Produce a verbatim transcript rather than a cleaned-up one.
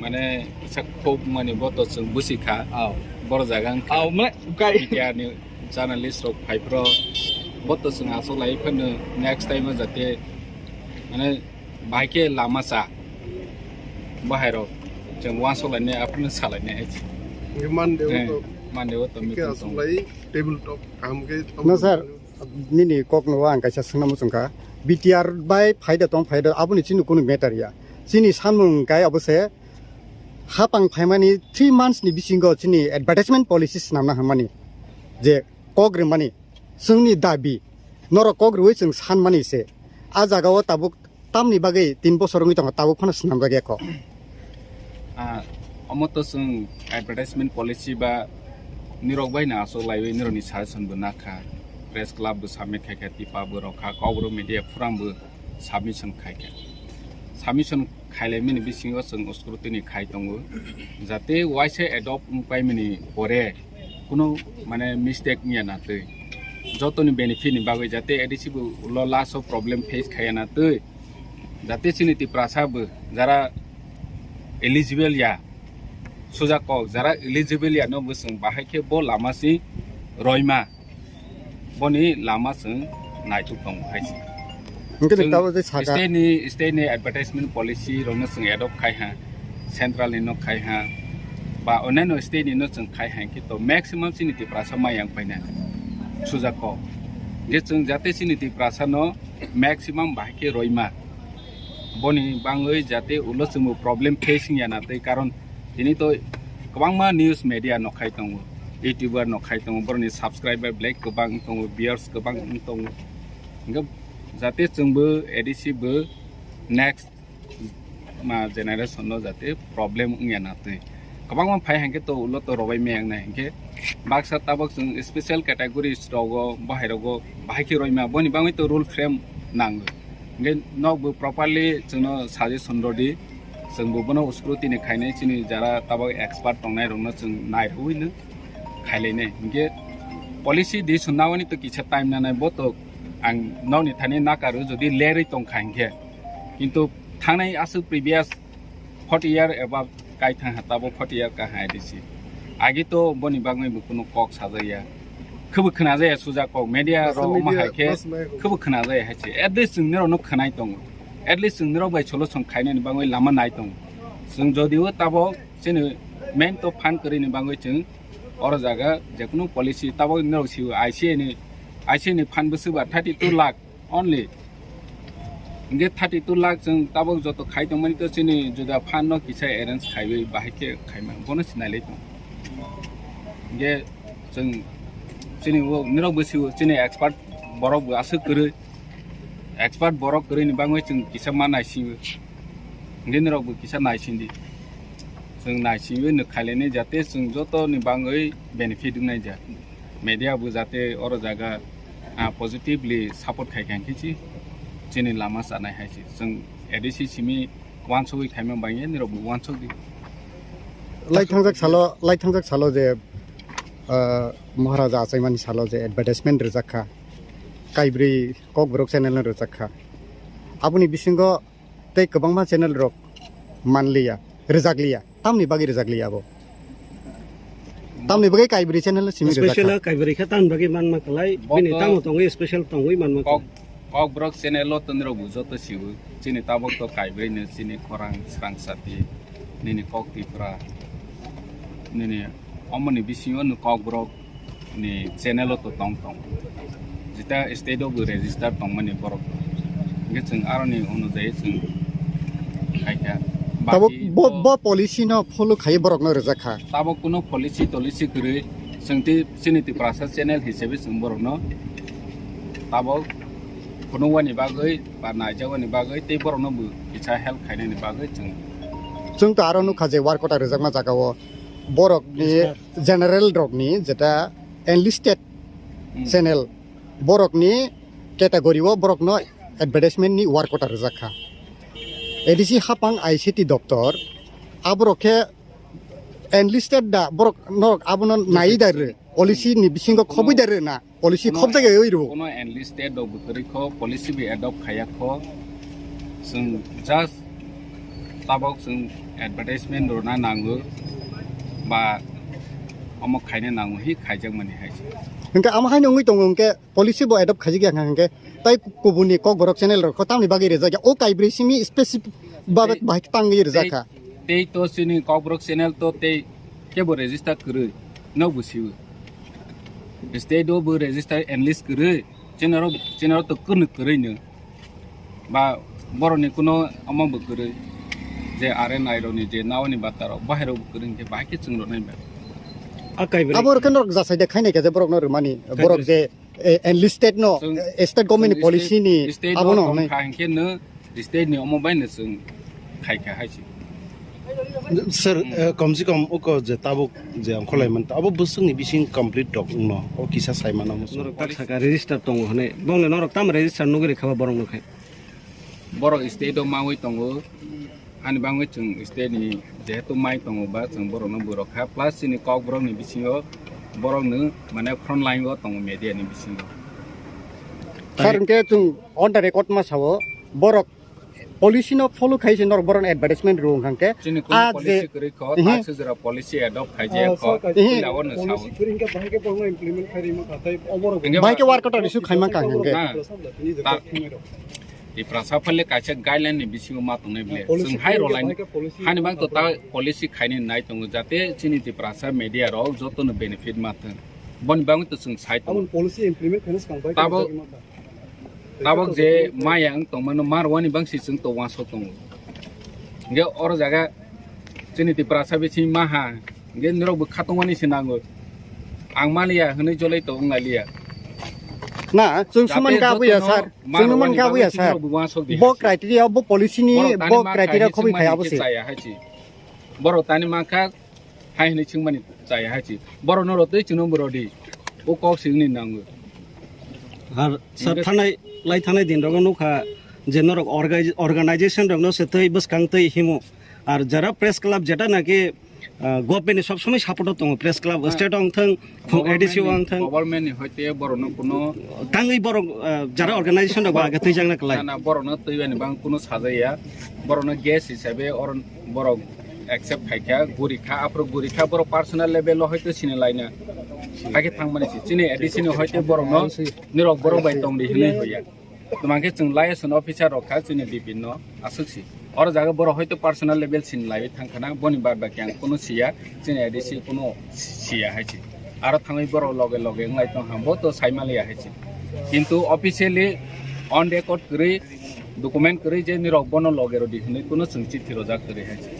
Mane, kisa khok mani bo to chwng busi kha. Oh. Boro jaga wngkha. Oh, mane, kai. Media ni journalist rok phai phro bo to chwng aswk lai phano next time o jate mane bahai khe lama cha. Bahai rok chwng uansuk lainai aphano sa lainai hai se. Hwnkhe Monday o Eh, to Monday o to hwnkhe meeting aswk tongo. Lai table talk kaham khe No, sir. Nini kok no ang kaisa swngna muchung kha. B T R bai phaida tong phaida aboni chini kunu matter ya. Chini samung kai abo se hapang phaimani three months ni bisingo chini advertisement policy swnamna hwnmani je kok rimani chwngni dabi norok kok riwi chwng sanmani se. A jagao tabuk tamni bagwi tin bosor wngwi tongo, tabuk phano swnamjak ya kok. Ah, omo to chwng advertisement policy ba nirok bai na aswk laiwi nirokni suggestion bo nakha. Press club bo submit khaikha, tipa bo rokha, Kokborok media forum bo submission khaikha. Submission khailaimani bisingo chwng scrutiny khai tongo. Jate waisa adopt wngpaimani pore kuno mane mistake wngya na twi. Jotoni benefit ni bagwi jate A D C bo ulo last o problem face khaiya na twi. Jate chini Tiprasa bo jara eligible ya, suja kok jara eligible ya no bo chwng bahai khe bo lama si roima, boni lama chwng naituk tongo hai se. Hwnkhe Chwng tabo je saka. State ni, state ni advertisement policy rokno chwng adopt khai ha, central ni no khai ha, ba onano state ni no chwng khai ha, hwnkhe to maximum chini Tiprasa mai yang paina suja kok. Je chwng jate chini Tiprasa no maximum bahai khe roima. Boni bangwi jate ulo chwngbo problem face wngya na twi, karon tini to kwbangma news media nokhai tongo, YouTuber nokhai tongo, boroni subscriber belai kwbang tongo, viewers kwbang tongo. Hwnkhe jate chwngbo A D C bo next ma generation no jate problem wngya na twi. Kwbangma phai hwnkhe to ulo to robai maya wngnai hwnkhe baksa tabok chwng special categories rogo, bahai rogo bahai khe roima, boni bangwi to rule frame nango. Hwnkhe nokbo properly chwngno suggestion rwdi, chwngbo bono scrutiny khainai, chini jara tabok expert tongnai rokno chwng nai rwui no khailainai. Hwnkhe policy di swnawani to kisa time nanai, bo to ang nokni thani nakaru jodi lerwi tongkha hwnkhe, kintu thangnai aswk previous forty year eba kai thang ha, tabo forty year ka ha A D C. Agi to boni bagwi bo kuno kok sajaya. Khebo khna jaya suja kok, media Social ro omo media hai khe plus mai khebo khna jaya hai se. At least chwng nirok no khnai tongo. At least chwng nirok bai solution khainani bagwi lama nai tongo. Chwng jodi o tabo chini main to phan kwrwi ni bagwi chwng oro jaga jekunu policy tabo nirok siu I C A ni, I C A ni phan bwswk ba thirty two lakh only. Hingke thirty two lakh chwng tabok joto khai tongmani to chini juda fund no kisa arrange khaiwi bahai khe khaima bono sinai lai tong. Hingke chwng chini o nirok bwsio chini expert borok bo aswk kwrwi, expert borok kwrwi ni bangwi chwng kisa ma naisingwi. Hingke nirok bo kisa naisingdi. Chwng naisingwi nwk khailainai jate chwng joto ni bangwi benefit wngnai ja. Media bo jate oro jaga, ah, positively support khai kha hingke chi chini lama chanai hai se. Chwng A D C simi wansugwi khaima bangya nirok bo wansugdi. Lai thangjak salo, lai thangjak salo je, ah, Maharaja achaimani salo je advertisement rijak kha. Kaibrwi Kokborok channel no rijak kha. Aboni bisingo tei kwbangma channel rok manliya, rijakliya. Tamni bagwi rijakliya abo? Tamni bagwi kaibrwi channel simi rijak kha. Special kaibrwi kha tamni bagwi manma kwlai. Bo bini to tamo tongwi special tongwi manma kwlai. Kok, Kokborok channel o to nirok bo joto siwi. Chini tabok to kaibrwi no chini khorang srang sati. Nini kok Tipra. Nini omoni bisingo no Kokborok ni channel o to tong tong. Jeta state o bo register tongmani borok. Hingke chwng aroni onujai chwng khaikha. Tabok baki bo, to bo policy no follow khai borok no rijak kha. Tabok kuno policy tolicy kwrwi chwng ti chini Tiprasa channel hisabe chwng borok no tabok phunukmani bagwi ba naijagmani bagwi tei borok no bo kisa help khainani bagwi chwng. Chwng to aro nukha je work order rijakma jaga o borok ni Yes, sir. General rok ni jeta enlisted Hmm. Channel borok ni category o borok no advertisement ni work order rijak kha. A D C hapang I C T doptor aborok khe enlisted da borok norok abono nai da re policy ni bisingo khobwi da re na policy Kono khobjak ya oi rw. Kono enlisted rok bo kwrwi kho policy bi adopt khaya kho. Chwng just tabok chwng Advertisement rwna nango ba omo khaina nango hi khaijakmani hai se. Hwnkhe amo haino wngwi tongo hwnkhe policy bo adopt khaijak ya hwnkhe tai kubuni Kokborok channel rok tamni bagwi rijak ya o kaibrwi simi specific babe tei bahai tangwi rijak kha. Tei to chini Kokborok channel to tei kebo register kwrwi no busiwi. State o bo register enlist kwrwi. Chinaro, chinaro to kwrwng kwrwino. Ba borokni kuno omo bo kwrwi. Je R N I rokni je nawani bata rok, bahai rok bo kwrwng khe bahai khe chwng rok nai ba. Akai bwrwi. Abo rokno rok jasai de khainai khe je borokno rwmani. Borok je, eh, enlisted no, eh, state government ni policy ni abo no hwnwi. Kha hwnkhe no state ni omo bai no chwng khai kha hai se. Sir, eh, kom se kom oko je tabuk je ongkholai man, abo bwswk ni bising complete rok wngno, o kisa sai mano muchung. Norok tak saka register tongo hwnwi, bongni norok tamo register nugwi rikha ba borok no khai? Borok state o mawi tongo, ani bangwi chwng state ni jehetu mai tongo ba chwng borok no bwrok kha, plus chini Kokborok ni bisingo borok no mane front line o tongo media ni bisingo. Sir, hwnkhe chwng on the record ma sao, borok policy no follow khai se norok borok advertisement rw hwnkhe. Chini kuno policy kwrwi kho, tak se jora policy adopt khai je kho, puila o no sao. Policy kwrwi hwnkhe bahai khe borok no implement khai rima kha, tai oborok bahai khe work out issue khai man kha hwnkhe. Tiprasa phale kaisa guideline ni bisingo ma tongnai bile. Chwng hai rw lai hani bang to ta policy khaini nai tongo jate chini Tiprasa media rok joto no benefit ma thwng. Boni bangwi to chwng sai tongo. Policy implement khaina swkang bai. Tabok je maya wng tongmano marwani bangsi chwng to wansok tongo. Hingke oro jaga chini Tiprasa bisingo maha, hingke norok bo khatungmani se nango. Ang maliya hwnwi jolai to wng lailiya. Na, chwng sumani ka abuya sir. Chwng sumani ka abuya sir. Bo criteria, bo policy ni, bo criteria khobwi khai abo se. Borok tani mankha, hai hwnwi swngmani chaya hai se. Borok norok twi chwngno borok di. O kok singni nango. Ar sir, thanai, lai thanai din rogo nukha je norok orga-, organization rokno se twi bwskang twi himo. Ar jara press club jeta naki, ah, government ni sob somoi support o tongo, press club, state ong thang, A D C o ang thang. Government ni hoite borok no kuno tangwi borok, ah, jara organization rok ba age twijakna kwlai. Na, na, borok no twi bani bang kuno sajaya. Borok no guest hisabe or borok accept khaikha, gurikha, aphuru gurikha, borok personal level o hoite sini laina. Hakhe thangmani si, chini A D C ni hoite borok no nirok borok bai tongdi hinwi hoya. Twmangkhe chwng liaison officer rok kha chini bipinno aswk si. Oro jaga borok hoito personal level sin laiwi thangkhana, boni bad baki ang kuno siya, chini A D C kuno siya hai si. Aro thangwi borok loge loge wnglai tong ham, bo to saimaliya hai si. Kintu officially on record kwrwi, document kwrwi je nirok bono loge rodi hinwi kuno chwng chithi rojak kwrwi hai si.